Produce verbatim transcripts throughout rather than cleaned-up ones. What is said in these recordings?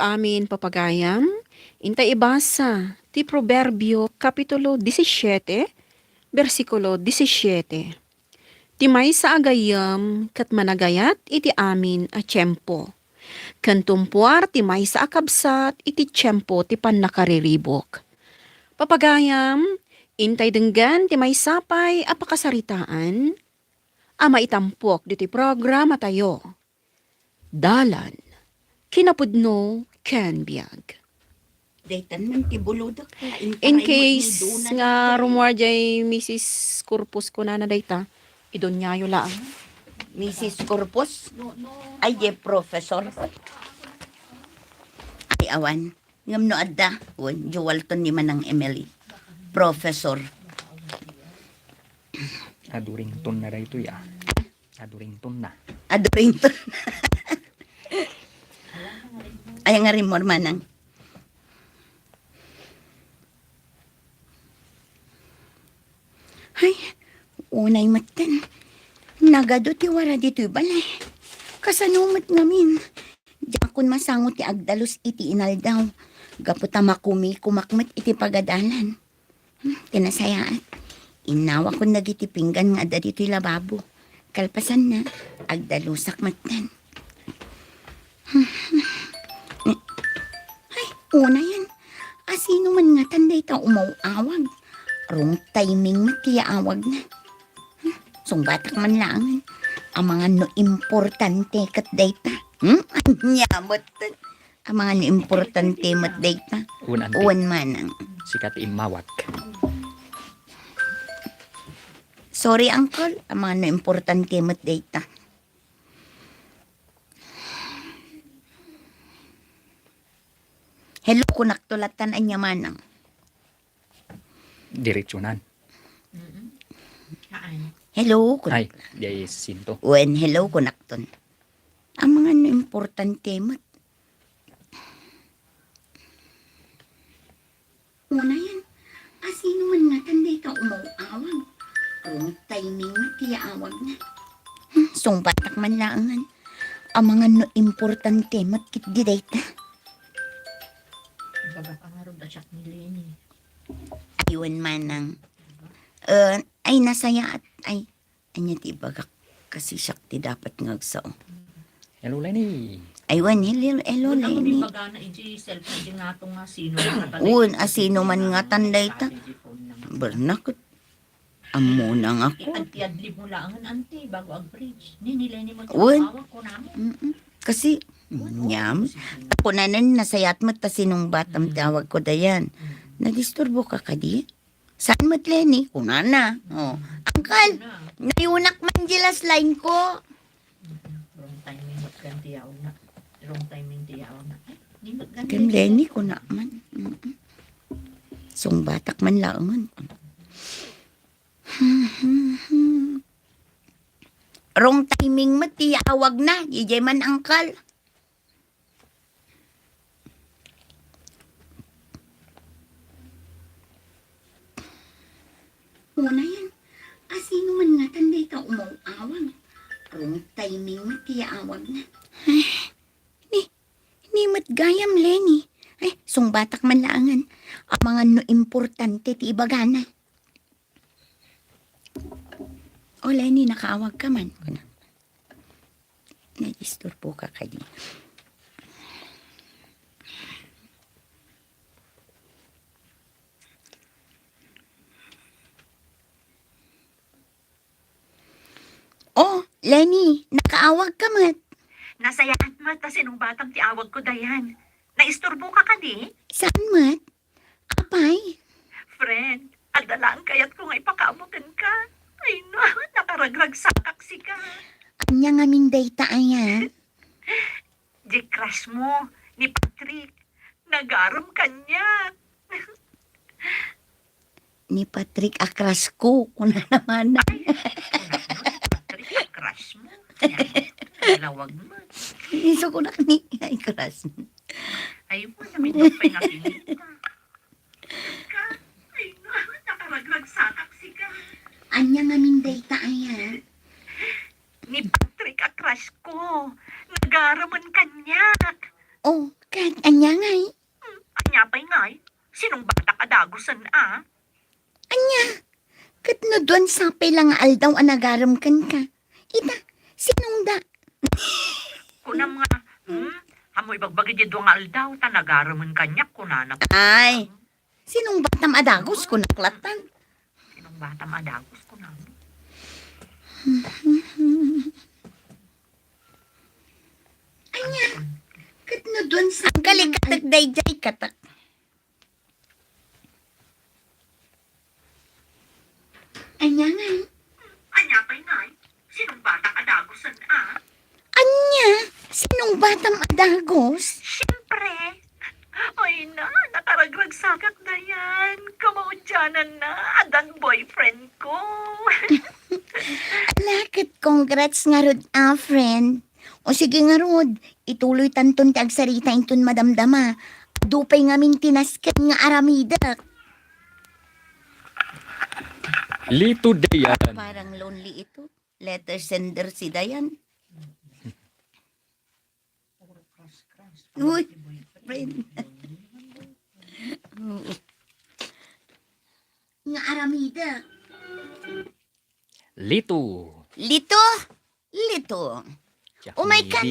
amin, papagayam, intay ibasa ti Proverbio, Kapitulo disisiete, bersikulo disisiete. Ti maysa a gayyem ket managayat iti amin a tiempo, ken tumpuar ti maysa a kabsat iti tiempo ti pannakariribuk. Papagayam, intay denggen ti maysa pay a pakasaritaan a maitampok ditoy programatayo. Dalan, kinapudno ken biag. Daytan man ti bulodek, ta In intaray mo case ni Dona nga dayta. Rumuar jay Misis Corpus, kunana dayta, idonyayo laang. Misis Corpus? Ay, jay professor. Ay, awan. Ngem no adda, wen, jay Walton ni Manang Emily. Professor. Adurington na daytoy, ah. Adurington na. Adurington. Ay, nga rimor manang. Ay, unay metten. Nagadu ti wara ditoy balay. Kasano met ngamin? Diakon masango ti agdalus iti inaldaw. Gapu ta makumikumak met iti pagadalan. Hmm, ti nasayaat. Innawakon dagiti pinggan nga adda ditoy lababo. Kalpasanna, agdalusak metten. Ay, unayen. Asino man ngatan dayta umaw-awag? Wrong timing met ti yaawagna. Hmm, sungbatak man laengen. Amangan no importante ket dayta. Hmm? Ania met? Amangan no importante met dayta. Wen, auntie. Wen, manang. Sika ti immawag. Sorry, uncle. Amangan no importante met dayta. Hello, kunakto latan, ania manang. Diretsunan. Mm-mm. Haan. Hello, kun- Ay, jay Sinto. Wen, hello, kunakton. Amangan no importante met. Unayen, asino man ngatan dayta umaw-awag? Wrong timing met ti yaawagna. Hmm, sungbatak man laengen. Amangan no importante met ketdi dayta. Ibagak a ngarud a siak ni Lenny. Ay, wen, manang. Eh, ay, nasayaat. Ay, ania ti ibagak? Kasi siak ti dapat nga agsao. Hello, Lenny. Ay, wen, hello, hello, Wen, ako Lenny. Ibagana iti cellphone, iti ngato nga sino nga taga-, Wen, asino man ngatan dayta? Bernak. Ammona nga ko. Agtiadlib mo laengen, auntie, bago ag-bridge. Ni, ni Lenny mo Wen. Tawag ko namin. Mm-mm. Kasi, Wen, oo, nyam. Kasi kunanen, nasayaat met ta sinungbatam ti awag ko dayan. Mm. Nadisturbo ka kadi? Saan met, Lenny? Kunana. Oh. Uncle, nayunak man di last line ko. Mm-mm. Wrong timing met kan ti yaawna. Wrong timing ti yaawna. Ay, di met kan Ken Lenny, kuna man. Mm-mm. Sungbatak man laengen. Wrong timing met ti yaawagna, diay man, uncle. Unayen, asino man ngatan dayta umaw-awag? Wrong timing met ti yaawagna. Ay, ni, ni met gayam, Lenny. Ay, sungbatak man laengen. Amangan no importante ti ibagana. O, Lenny, nakaawag ka man. Kuna. Nadisturbo ka kadi. O, Lenny, nakaawag ka met. Nasayaat met ta sinungbatam ti awag ko, Dayan. Naisturbo ka kadi? Saan met? Apay? Friend, adda laeng kayatko nga ipakaammo kenka. Ay na, nakaragragsakak sika. Ania ngamin dayta aya? Di crush mo, ni Patrick. Nagarem kaniak. Ni Patrick a crush ko, kuna naman. Ay, kuna, no, ni Patrick a crush mo. Yan, nalawag mo. Isu ko na ni, ay, crush mo. Ay, wala, may pay nga pinita. Ay, nakaragragsakak sika. Ania ngamin dayta aya? Ni Patrick a crush ko. Nagaraman kaniak. Oh, Ket ania ngay? Hmm, ania pay ngay? Sinungbatak a dagusen a? Ania? Ket no duan sapay la nga aldaw a nagarem kenka, ita, sinungda. Kunam nga, hmm? Ammo ibagbagi diay dua nga aldaw, ta nagaremen kaniak, kunana. Ay, sinungbatam a dagus, kunak lattan. Sinungbatam a dagus, kunana. Ania? Ket no duan sapay la nga al- Kalikatek daydiay, katek. Ania ngay? Ania pay ngay? Sinungbatak a dagusen a? Ania? Sinungbatam a dagus? Siyempre. Ay na, nakaragragsakak, Dayan. Kamaudianan na, addan boyfriend ko. Ala, ket congrats ngarud a, friend. O sige ngarud, ituloytanton ti agsarita inton madamdama. Adu pay ngamin ti nasken nga aramidek. Lito, Dayan. Parang lonely ito. Letter sender si Dayan. Uy, friend. Oo. Nga aramidek. Lito. Lito? Lito. Umay kan.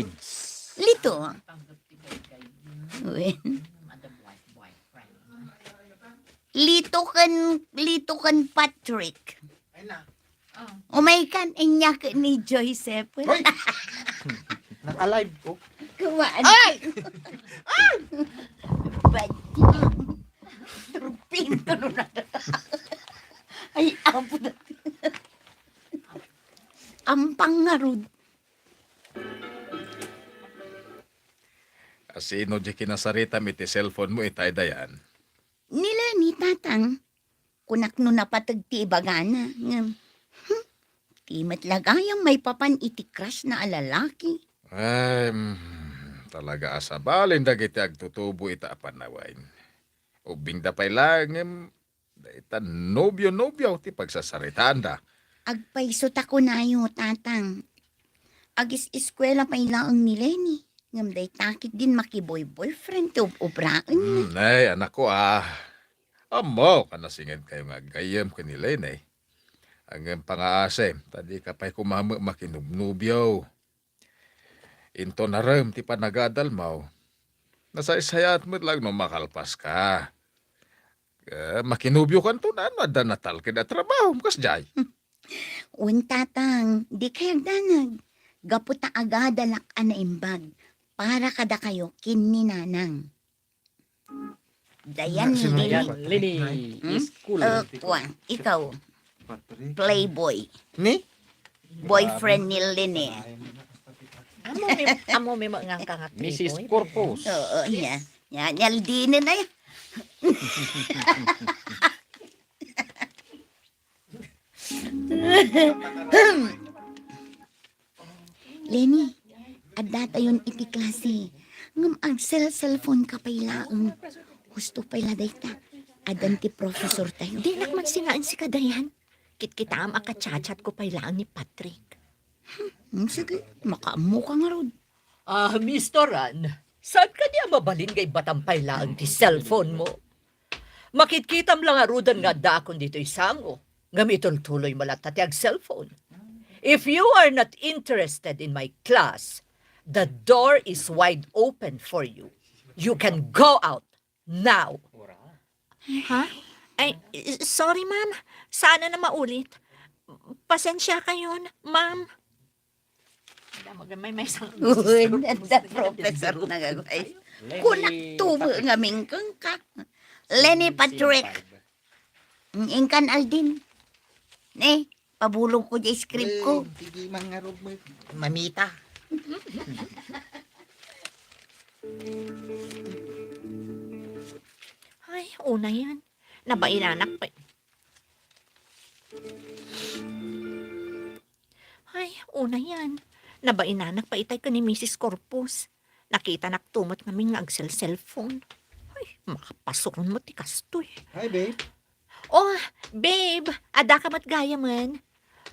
Lito. Wen. Lito ken, Lito ken Patrick. Umay kan, inya ken ni Joseph. Hoy! Naka-live ko. Kuwaan. Ay! Ay! Badi. Pinto no na. Ay, apo na. Ampang ngarud. Asino di kinasaritam iti cellphone mo, itay, Dayan? Ni Lenny, tatang. Kunak no napateg ti ibagana, ngem, hmm, ti met la gayam maipapan iti crush na a lalaki. Ay, mm, talaga a sabalen dagiti agtutubo ita a panawen. Ubbingda pay laeng, ngem dayta nobio-nobio ti pagsasaritaanda. Agpayso ta kunayo, tatang. Agis-eskuela pay laeng ni Lenny, ngem dayta ketdin makiboy-boyfriend ti ub-ubraenna. Hmm, ay, anakko, ah. Ammok a nasingedkayo nga aggayyem ken ni Lenny. Ngem pangaasem, ta dika pay koma met makinobnobio. Inton arem ti panagadalmaw, nasaysayaat met laeng no makalpaska. Eh, makinobiokanto no adda natalked a trabahom, kasdiay. Wen, tatang, dikay agdanag. Gapu ta agadalak a naimbag para kadakayo ken ni nanang. Dayan ni Lenny. Lenny. Hmm? School. Eh, kuwan, ikaw, Patrick. Playboy. Ni? Boyfriend ni Lenny. Amo mi, amo mi nga ka nga Missus Playboy. Corpus. Oo, niya. Niya, niya, dini na yun. Lenny, addatayon iti klase. Ngem agsel-cellphone ka pay laeng. Husto pay la dayta. Addan ti professor tayo. Dinak man sinaen si Kadayan. Kitkitaem a ka-chat-chat ko pay laeng ni Patrick. Hmm, sige, makaammo ka ngarud. Ah, Mister Ran, saan kadi a mabalin nga ibatam pay laeng ti cellphone mo? Makitkitam la ngaruden nga addaakon ditoy sango, ngem itultuloy mo latta ti ag-cellphone. If you are not interested in my class, the door is wide open for you. You can go out now. Ha? Ay, sorry, ma'am. Sana na maulit. Pasensya kayon, ma'am. Ada, mag-, may, may isang Uy, adda professor na gagaway. Kunak tubo nga mingkeng ka. Lenny Patrick. Mm, inkan Aldin. Ne, pabulong ko di script ko. Eh, sige, mangarog mo. Mamita. Ay, una yan. Nabainanak pa. Ay, una yan. Nabainanak pa itay ken ni Missus Corpus. Nakitanak tumot ngamin nga agsel-cellphone. Ay, makapasuron mo ti kastoy. Hi, babe. Oh, babe, adda ka met gayamen.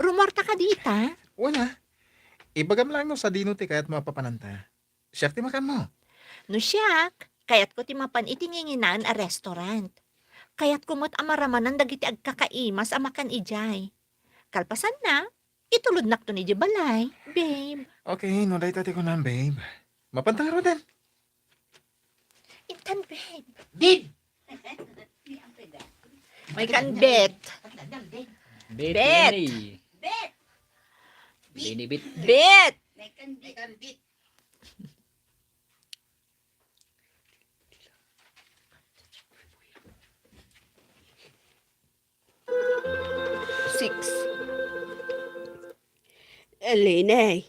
Rumorta ka dita? Wala. Ibagam lang no sadino ti kayat mo a papananta. Siak ti makaammo. No siak, kayatko ti mapan iti nginginaen a restaurant. Kayatko met a maramanan dagiti agkakaimas a makan idiay. Kalpasanna, itulodnakton idiay balay, babe. Okay, no dayta ti kunam, babe. Mapanta ngaruden. Intan, babe. Did! May kan bet. Bet. Bet. Lenny. Bet. Lenny bet. Bet. May kan bet. Six. Lenny,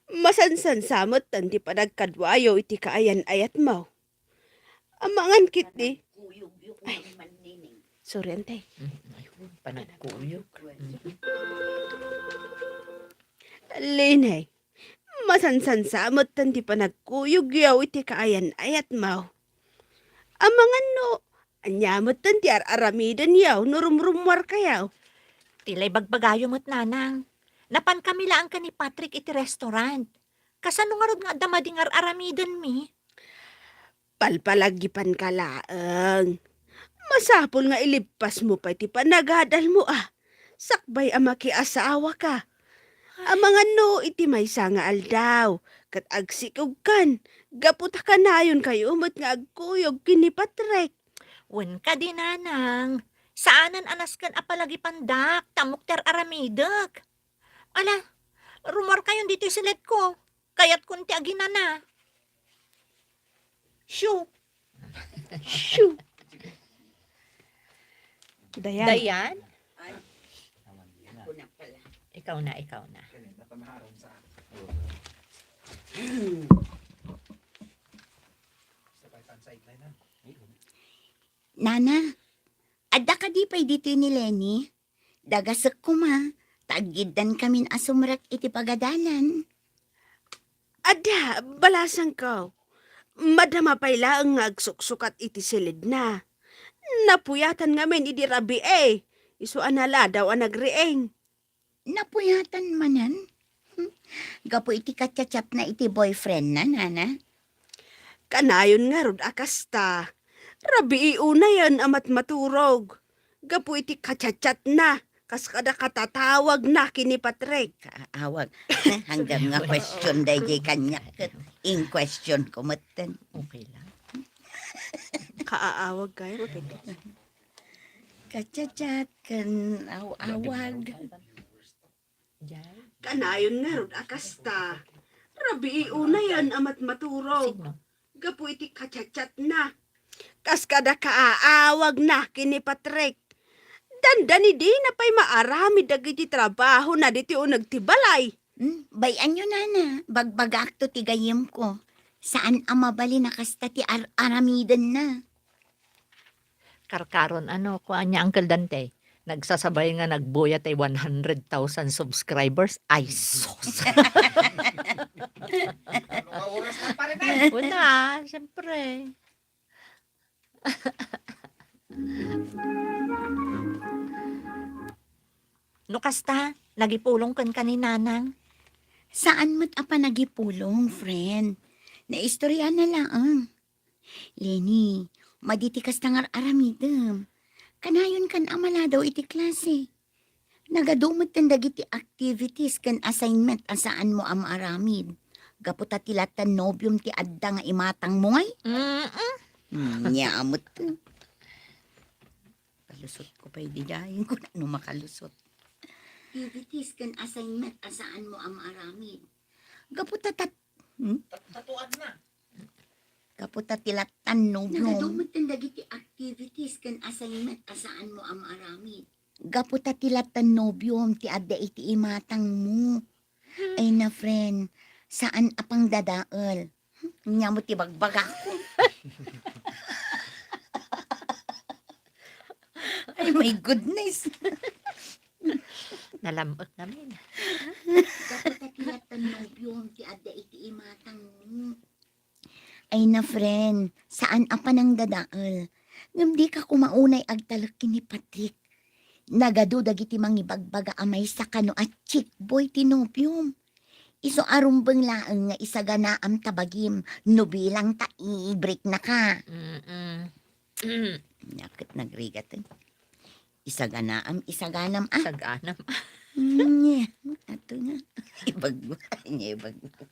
masansansa metten ti panagkaduayo iti kaayan-ayatmo. Amangan ketdi. Ay, sorry, ante. Mm, ayun, panagkuyog. Mm. Lenny, masansansa metten ti panagkuyogyo iti kaayan-ayatmo. Amangan no, ania metten ti ar-aramidenyo no rumrummuarkayo? Ti la ibagbagayo met, nanang. Napankami laeng ken ni Patrick iti restaurant. Kasano ngarud nga adda madi nga ar-aramidenmi? Palpalagipanka laeng. Masapul nga ilippasmo pay ti panagadalmo a sakbay a makiasawaka. Amangan no iti maysa nga aldaw, ket agsikogkan, gapu ta kanayonkayo met nga agkuyog ken ni Patrick. Wen kadi, nanang, saanen a nasken a palagipandak, ta ammok ti ar-aramidek. Ala, rummuarkayon ditoy siledko. Kayatkon ti aginana. Shoo. Shoo. Dayan. Dayan? Ay, ako na pala. Ikaw na, ikaw na. Nana, adda kadi pay ditoy ni Lenny? Dagasek koma, ta aggiddankamin a sumrek iti pagadalan. Adda, balasangko. Madama pay laeng nga agsuksukat iti siledna. Napuyatan ngamin idi rabii, isu a naladaw a nagriing. Napuyatan manen? Hmm. Gapu iti kachatchatna iti boyfriendna, nana? Kanayon ngarud a kasta. Rabii unayen a matmaturog. Gapu iti kachatchatna, kas kada katatawagna ken ni Patrick. Kaawag. Hanggang nga question daydiay kaniak ket in question ko metten. Okay lang. Kaaawag kayo, okay. Kachatchat ken aw-awag. Kanayon ngarud a kasta. Rabii unayen a matmaturog. Sino? Gapu iti kachatchatna. Kas kada kaaawagna ken ni Patrick. Dandani dina pay maaramid dagiti trabahona ditoy uneg ti balay. Hmm, bay-anyo, nana, bagbagaakto ti gayyemko. Saan a mabalin a kasta ti ar-aramidenna. Karkaron, ano, kuan ni Uncle Dante, nagsasabay nga nagbuya tay one hundred thousand subscribers. Ay, sus! Ano ka oras na, pare, na? Wala, siyempre. No kasta, nagipulong kenka ni Nanang? Saan met a panagipulong, friend. Naistoryaanna laeng. Lenny, madi ti kasta nga ar-aramidem. Kanayonkan a maladaw iti klase. Nagadu metten dagiti activities ken assignment a saanmo a maaramid. Gapu ta ti lattan nobiom ti adda nga imatangmo ngay? Mm-mm. Hmm, nia met. Kalusot ko pay diay, kun no makalusot. Activities ken assignment a saanmo a maaramid. Gapu ta tat-, hmm? Tat-, tatuan na. Gapu ta ti lattan nobiom. Nagadu metten dagiti activities ken assignment a saanmo a maaramid. Gapu ta ti lattan nobiom ti adda iti imatangmo. Hmm. Ay na, friend, saan a pangdadael. Nia met ti bagbagako. Ay, my goodness. Nalam-ek ngamin. Gapu ta ti lattan nobiom ti adda iti imatangmo. Ay na, friend, saan a panangdadael. Ngem dika koma unay agtalek ken ni Patrick. Nagadu dagiti mangibagbaga a maysa kano a chick boy ti nobiom. Isu a rumbeng laeng nga isaganaam ta bagim, no bilang ta i-break na ka. Mm-mm. Nia ket nagrigat, eh. Isaganaam, isaganam, ah. Isaganam. Nia, ato nga. Ibagbaga, nia ibagbaga.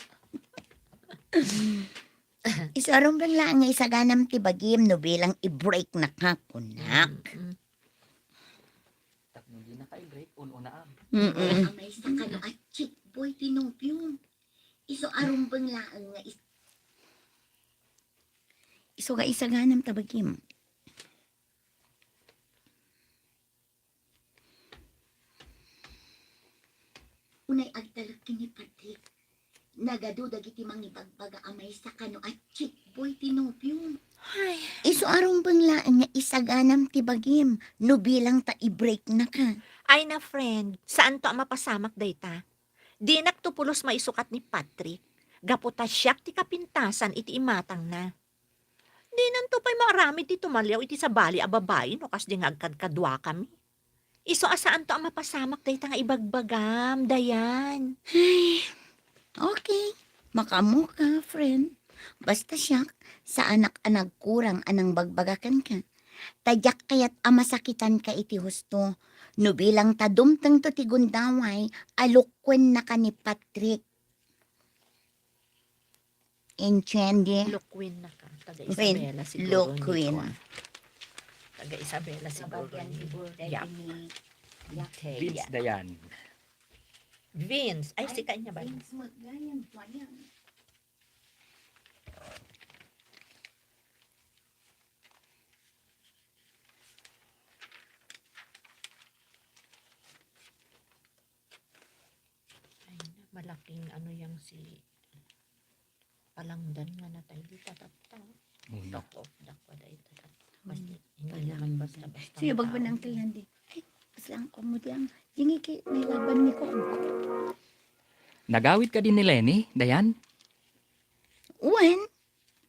Isu a rumbeng laeng nga isaganam ti bagim, no bilang i-break na ka, kunak. Mm-mm. Tapno di na ka i-break, un-unaam. Mm-mm. Amay sa kano a chick boy ti nobio. Isu a rumbeng laeng nga is-, isu nga isaganam ta bagim. Unay agtalek ken ni Patrick. Nagadu dagiti mangibagbaga a maysa kano a chick boy ti nobio. Ay. Isu a rumbeng laeng nga isaganam ti bagim, no bilang ta i-break na ka. Ay na, friend, saanto a mapasamak dayta. Dinakto pulos maisukat ni Patrick, gapu ta siak ti kapintasan iti imatangna. Dinanto pay maaramid ti tumaliaw iti sabali a babai no kasdi nga agkadkaduakami. Isu a saanto a mapasamak dayta nga ibagbagam, Dayan. Ay, okay. Makaammoka, friend. Basta siak, saanak a nagkurang a nangbagbaga kenka. Ta diak kayat a masakitanka iti husto. No bilang ta dumtengto ti gundaway a lukuennaka ni Patrick. Entiende? Loquin na ka. Taga Isabela siguro ni Loquin. Kuan. Taga Isabela siguro ni, yep. Vince Dayan. Vince. Ay, sika niya ba? Vince Magayan, Kuan yan. Ay, malaking ano yang si Palangdan nga natay di tatatta. Uno. Dakwa, dakwa da ita tatta. Basta, hindi naman basta-basta. Sige, bagba ng tao. Kay Landy. Ay, basta ang kumo di ang, dingi ki, may laban ni kumo. Nagawid ka din ni Lenny, Dayan? Wen,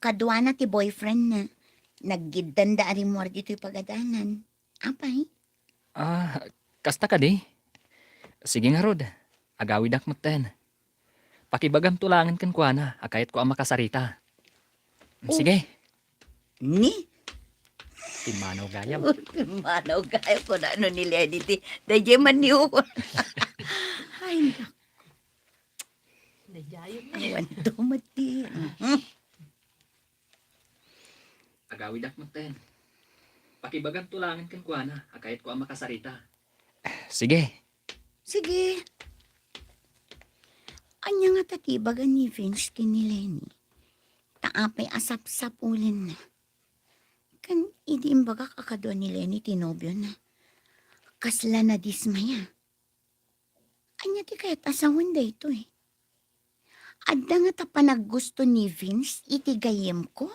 kaduana ti boyfriend na. Naggiddan da a rimmuar ditoy pagadanan. Apay? Ah, kasta kadi? Sige ngarud, agawidak metten. Pakibagamto laengen kenkuana a kayatko a makasarita. Oh. Sige. Ni? Pimmanaw gayam. Pimmanaw gayam, kunano ni Lenny ti, daydiay man ni Hugo. Ay, nak-, Daydiay. Awan to, mati. Mhm. Agawidak metten. Pakibagamto laengen kenkuana a kayatko a makasarita. Sige. Sige. Ania ngata ti ibaga ni Vince ken ni Lenny? Ta apay a sapsapulenna? Ken idi imbagak a kadua ni Lenny ti nobiona, kasla nadismaya. Ania ti kayat a sawen daytoy? Adda ngata panaggusto ni Vince iti gayyemko?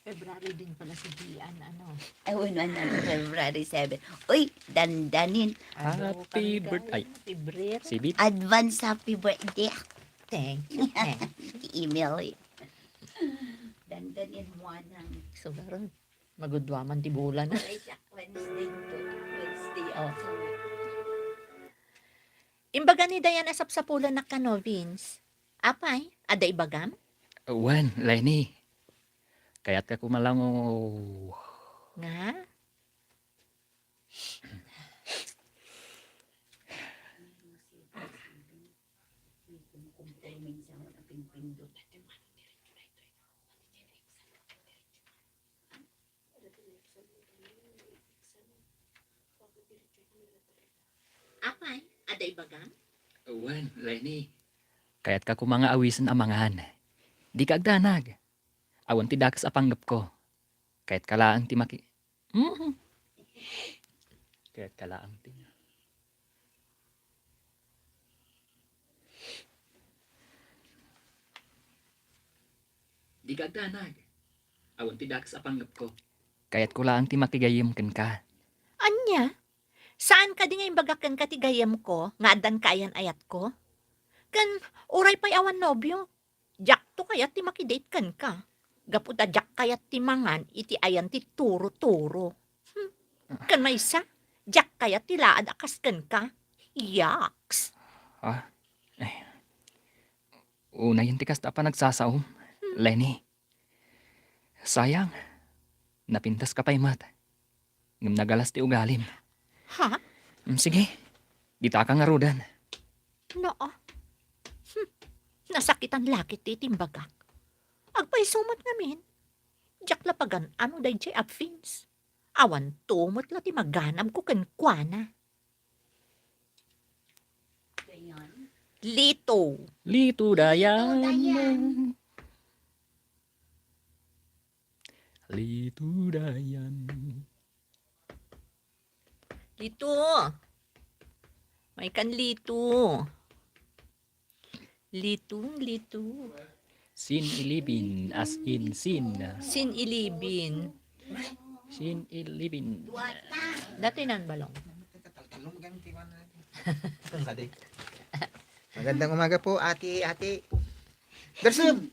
February din pala si Gian, ano? Ay, wala na, February seven. Uy, dandanin. Ano, happy birth-, ay. Happy birth-, si Bit. Advance happy birthday. Thank you, thank you. Email, eh. Dandanin mo, anang. So, karon, magudua man ti bulan. Wala siya, Wednesday to. Wednesday ako. Imbaga ni Dayan a sapsapulennak kano, Vince. Apay, adda ibagam? Wen, Lenny. Kayatka koma laeng. Nga? Apay, adda ibagam? Wen, Lenny. Kayatka koma nga awisen a mangan. Dika agdanag. Awan ti dakes a panggepko. Kayatka laeng ti maki-, Mhm. Kayatka laeng ti. Dika agdanag. Awan ti dakes a panggepko. Kayatko laeng ti makigayyem kenka. Ania? Saan kadi nga imbagak kenka ti gayyemko nga addan kaayan-ayatko? Ken uray pay awan nobio, diakto kayat ti makidate kenka. Gapu ta diak kayat ti mangan iti ayan ti turo-turo. Hmm. Ken maysa, diak kayat ti laad a kas kenka. Yaks! Ah, eh. Unayen ti kasta a panagsasaom, Leni. Sayang, napintas ka pay met. Ngem nagalas ti ugalim. Ha? Mm, sige, ditaka ngaruden. Noo. Hmm. Nasakitan la ketdi ti imbagak. Agpayso met ngamin. Diak la pagan-ano daydiay a Vince. Awanto met la ti maganamko kenkuana. Lito. Lito dayan. Lito dayan. Lito. May kan Lito. Lito, Lito. Sin ilibin, as in sin. Sin ilibin. Sin ilibin. Dati nan balong. Magandang umaga po, ate, ate. Darsun!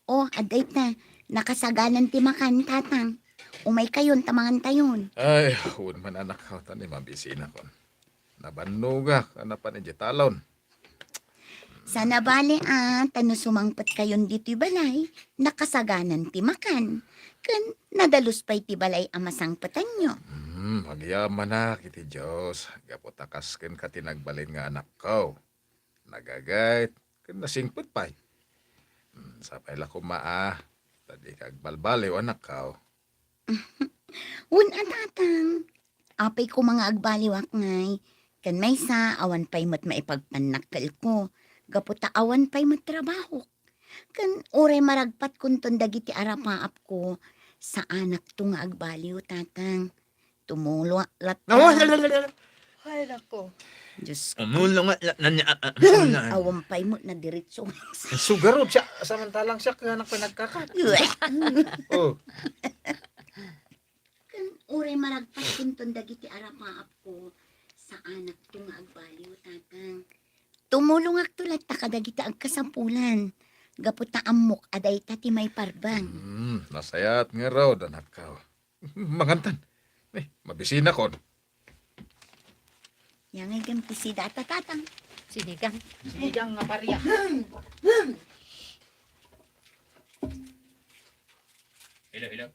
Oh, adda ita, nakasaganan ti makan, tatang. Umaykayon ta mangantayon. Ay, wen man, anak, ta ni mabisinakon. Nabannogak a napan idiay talon. Saan a bale a, ta no sumangpetkayon ditoy balay, nakasaganan ti makan. Ken nadalus pay ti balay a masangpetanyo. Hmm, agyamanak iti Dios, gapu ta kas kenka ti nagbalin nga anakko. Nagagayt, ken nasingpet pay. Hmm, sapay la koma a, ta dika agbalbaliw, anakko. Wen a, tatang. Apay koma nga agbaliwak ngay, ken maysa, awan pay met maipagpannakkelko, gapu ta awan pay met trabahok. Ken uray maragpatkonton dagiti arapaapko, saanakto nga agbaliw, tatang. Tumulong lat-, Ay, nako. Dios ko. Tumulong lat-, lat-, nan-, ah, ah, awan pay met nadiretso. Sugarod siya, samantalang siya, kaya nang pinagkakat. Oh. Ken uray maragpatkonton dagiti arapaapko, saanakto nga agbaliw, tatang. Tumulongakto latta kadagiti agkasapulan, gapu ta ammok a dayta ti maiparbeng. Hmm, nasayaat ngarud, anakko. Mangantan. Eh, mabisinakon. Yan ngay, gampisida ta, tatang. Sinigang. Sinigang nga paria. Hello, hello.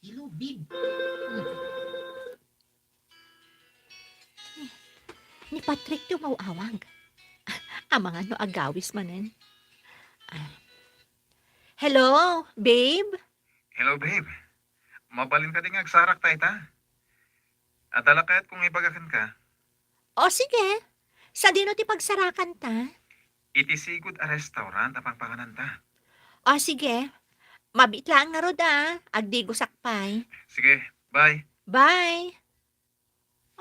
Hello, babe. Ni Patrick ti umaw-awag. Amangan no agawis manen. Ah. Hello, babe? Hello, babe. Mabalin kadi nga agsarak ta ita? Adda la kayatko nga ibaga kenka. O, sige. Sadino ti pagsarakan ta? Iti sigud a restaurant a pangpanganan ta. O, sige. Mabiit laeng ngarud a. Agdigosak pay. Sige, bye. Bye.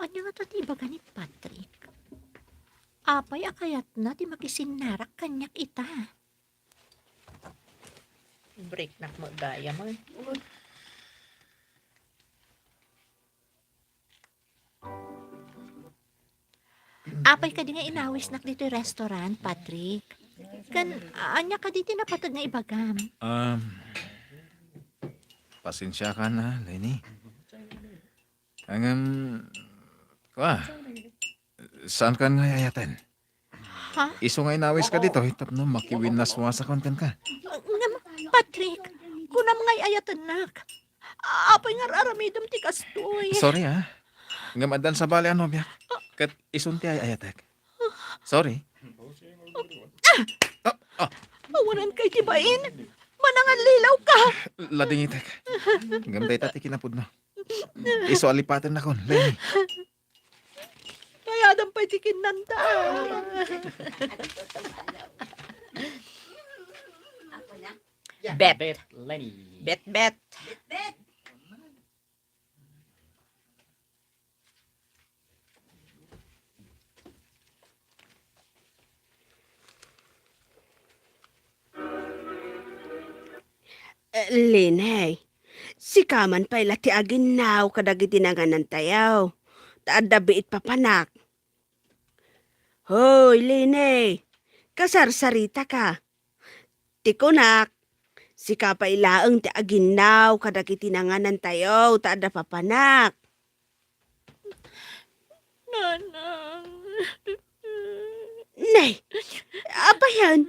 Ania ngata ti ibaga ni Patrick? Apay a kayatna ti makisinnarak kaniak ita? Breaknak met gayam, ay. Apay kadi nga inawisnak ditoy restaurant, Patrick? Ken, ania kadi ti napateg nga ibagam? Um, pasensiakan, Leni. Ngem, kua, saankan nga ay-ayaten? Ha? Isu nga inawiska ditoy tapno makiwinnaswasakon kenka. Ngem, Patrick, kunam nga ay-ayatennak. Apay nga ar-aramidem ti kastoy? Sorry, ah. Ngem addan sabali a nobiak. Ket isun ti ay-ayatek. Sorry. Ah! Ah, ah. Awanan kay ti bain. Manangallilaw ka. Ladingitek. Ngem dayta ti kinapudno. Isu a lipatennakon, Leni. Kayadam pay ti kinnanta. Bet. Bet, Leni. Bet, bet. Eh, Leni, sika man pay la ti aginnaw kadagiti nanganantayo, ta adda biit papanak. Hoy, Leni, kasarsaritaka. Ti kunak, Sika pay laeng ti aginnaw kadagiti nanganantayo ta adda papanak. Nanang. Nay, apayan,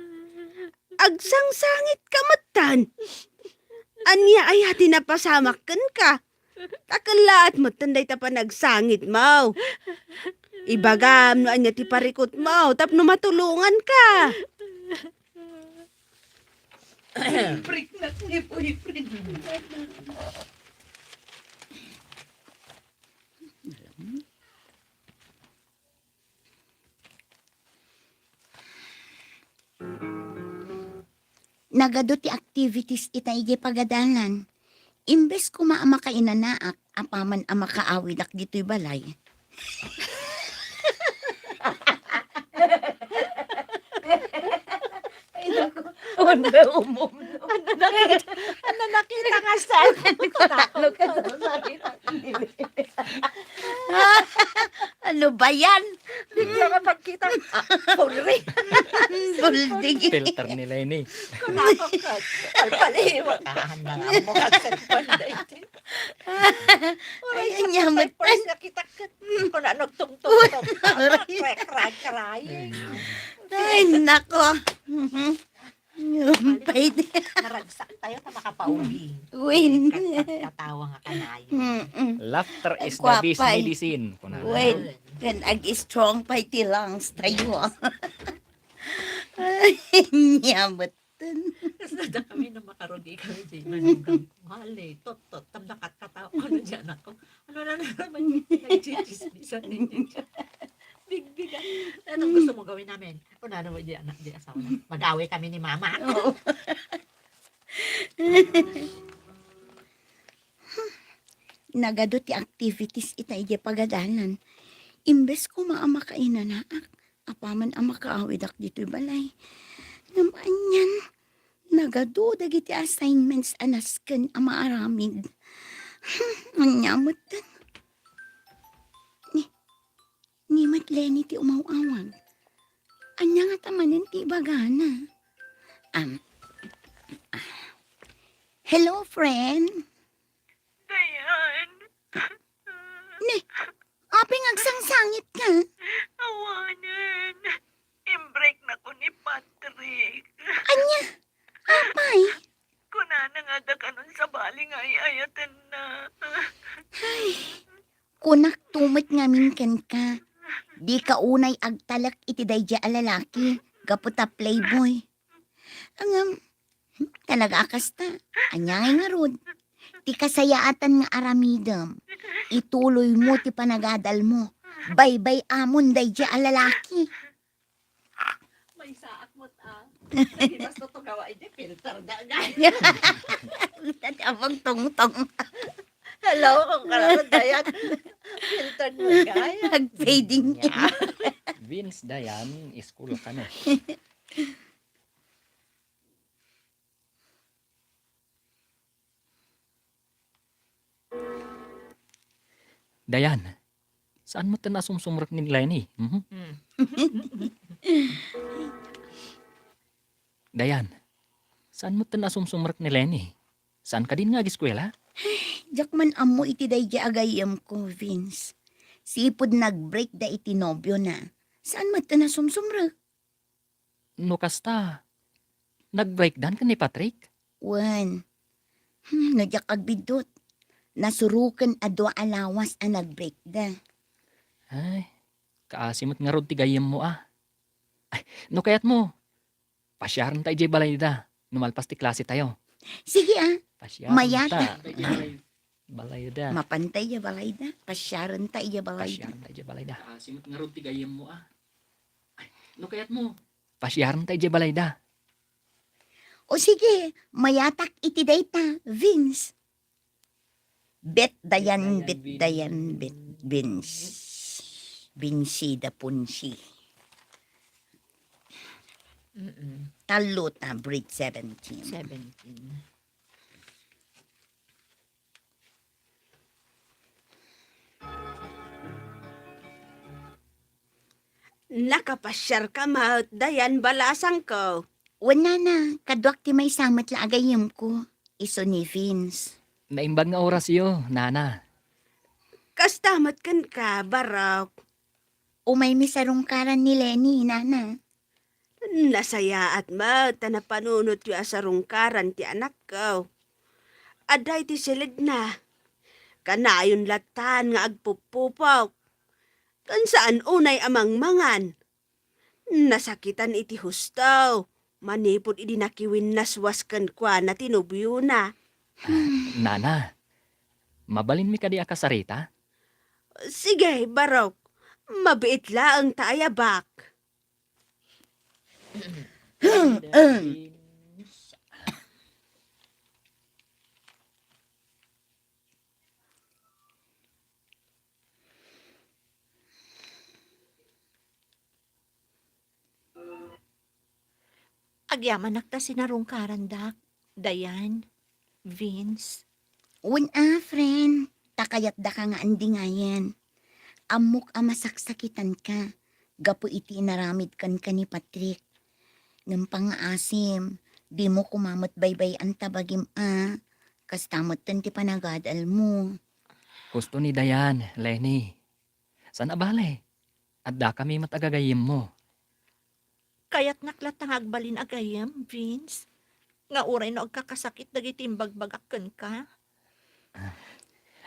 agsangsangitka metten. Ania aya ti napasamak kenka? Ta kellaat metten dayta panagsangitmo. Ibagam no ania ti parikutmo tapno matulonganka. Break na ni boyfriend. Nagadu ti activities ita idiay pagadalan. Imbes koma a makainanaak, apaman a makaawidak ditoy balay. Ay, naku. Unda umum. Ano nakita? Ano nakita nga sa? Ano ka sa? Ano ba yan? Bigla ka pagkita. Ah, sorry. Bulding. Filter ni Leni. Kunako ka. Ay, paliwan. Ah, handa nga mo ka sa panda ito. Ay, ay, nyamat. First nakita ka. Kung ano, tungtong, tungtong. Cry, cry, crying. Ay, nako. Mhm. Pwede. Naragsak tayo ta makapauwi. Win. Kat-, kat-, katawa nga kanayon. Mm-mm. Laughter is the best medicine, kunana. Win. Kan ag-strong pa iti lungs tayo. Ay, nyamat. Kasla da kami na makarugi kami di manugang. Mali, tot, tot, tam nakatkataw ko na dyan ako. Ano na naman yung pinagchichismisan ninyo dyan? Bigbig, ah. Anong gusto mo gawin namin? Kung ano mo di anak, di asawa na. Mag-away kami ni mama. Oo. Nagadu ti activities ita idiay pagadalan. Imbes koma a makainanaak, apaman a makaawidak ditoy balay. Ngem anian, nagadu dagiti assignments a nasken a maaramid. Ania met? Ni, ni met Leni ti umaw-awag. Ania ngata manen ti ibagana? Am, ah. Hello, friend. Dayan. Ni, apay nga agsangsangitka? Awanen. Imbreak na ko ni Patrick. Ania? Apay? Kunana nga adda kanon sabali nga ay-ayatenna. Ay, kunak to met ngamin kenka. Dika unay agtalek iti daydiay a lalaki, gapu ta playboy. Ngem, talaga a kasta, ania ngay ngarud? Ti kasayaatan nga aramidem, ituloymo ti panagadalmo. Baybay-amon daydiay a lalaki. Maysaak met, ah. Ay, basta to gawa, hindi, filter da, guys. Kita ti abang tungtong. Hello, kung kararod na yan. Filter mo, guys. Nag-fading in. Yeah. Vince, Dayan, school ka na. Dayan, saan mo ta nasumsumrek ni Leni? Mhm. Hmm. Dayan, saan mo ta nasumsumrek ni Leni? Saan ka din nga agiskwela? Diak man ammo iti daydiay a gayyemko, Vince. Sipud nag-break da iti nobiona. Saan met ta nasumsumrek? No kasta, nag-breakdan ken ni Patrick? Wen. Hmm, no diak agbiddut. Nasuroken a dua a lawas a nag-breakda. Ay, kaasi met ngarud ti gayyemmo, ah. Ay, no kayatmo, pasiarenta idiay balayda, no malpas ti klase tayo. Sige, ah. Pasiarenta. Mayat. Balayda. Mapantay ya balayda. Pasiarenta iya balayda. Pasiarenta iya balayda. Ah, simot ngarud ti gayyemmo, ah. Ay, no kayatmo, pasiarenta iya balayda. O sige, mayatak iti dayta, Vince. Bet Dayan, Bet Dayan, Bet Vince. Vince da Ponce. Mm-mm. Tallo ta, grade seventeen. Seventeen. Nakapasiar ka met, Dayan, balasangko. Wen, nana, kaduak ti maysa met la a gayyemko, isu ni Vince. Naimbag nga orasyo, nana. Kasta met kenka, Barok. Umaymi sarungkaran ni Lenny, nana. Nasayaat met ta napanunotyo a sarungkaran ti anakko. Adda iti siledna. Kanayon lattan nga agpuppupok. Ken saan unay a mangmangan. Nasakitan iti husto manipud idi nakiwinnaswas kenkuana ti nobiona. Ah, nana, mabalinmi kadi a kasarita? Sige, Barok. Mabiit laeng ta ayabak. Agyamanak ta sinarungkarandak, Dayan, Vince. Wen a, friend, ta kayatdaka nga andingayen. Ammok a masaksakitanka gapu iti inaramid kenka ni Patrick. Ngem pangngaasim, dimo koma met baybay-an ta bagim a, kasta metten ti panagadalmo. Husto ni Dayan, Lenny. Saan a bale, addakami met a gagayyemmo. Kayatnak latta nga agbalin a gayyem, Vince, nga uray no agkakasakit dagiti imbagbagak kenka. Ah,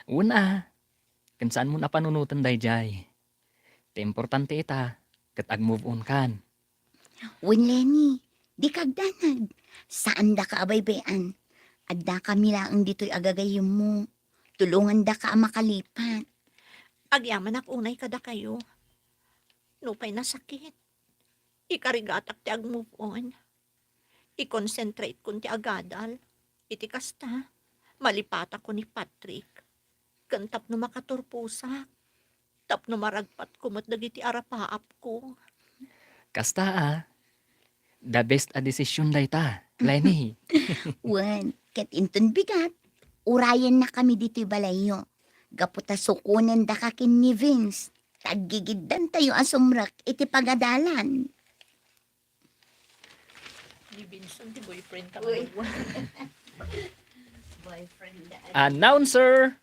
wen a, ken saanmon a panunoten daydiay. Ti importante ita, ket ag-move on kan. Wen, Lenny, dika agdanag. Saandaka a baybay-an. Addakami laeng ditoy a gagayyemmo. Tulongandaka a makalipat. Agyamanak unay kadakayo. Nupay nasakit, ikarigatak ti ag-move on. I-concentrate-kon ti agadal. Iti kasta, malipatakon ni Patrick. Ken tapno makaturposak, tapno maragpatko met dagiti arapaapko. Kasta a, the best a decision dayta, Lenny. Wen, ket inton bigat, urayennakami ditoy balayyo. Gapu ta sukonendaka ken ni Vince, ta aggigiddantayo a sumrek iti pagadalan. Ni Vincent, ti boyfriend ta. Uy. Boyfriend na. Announcer!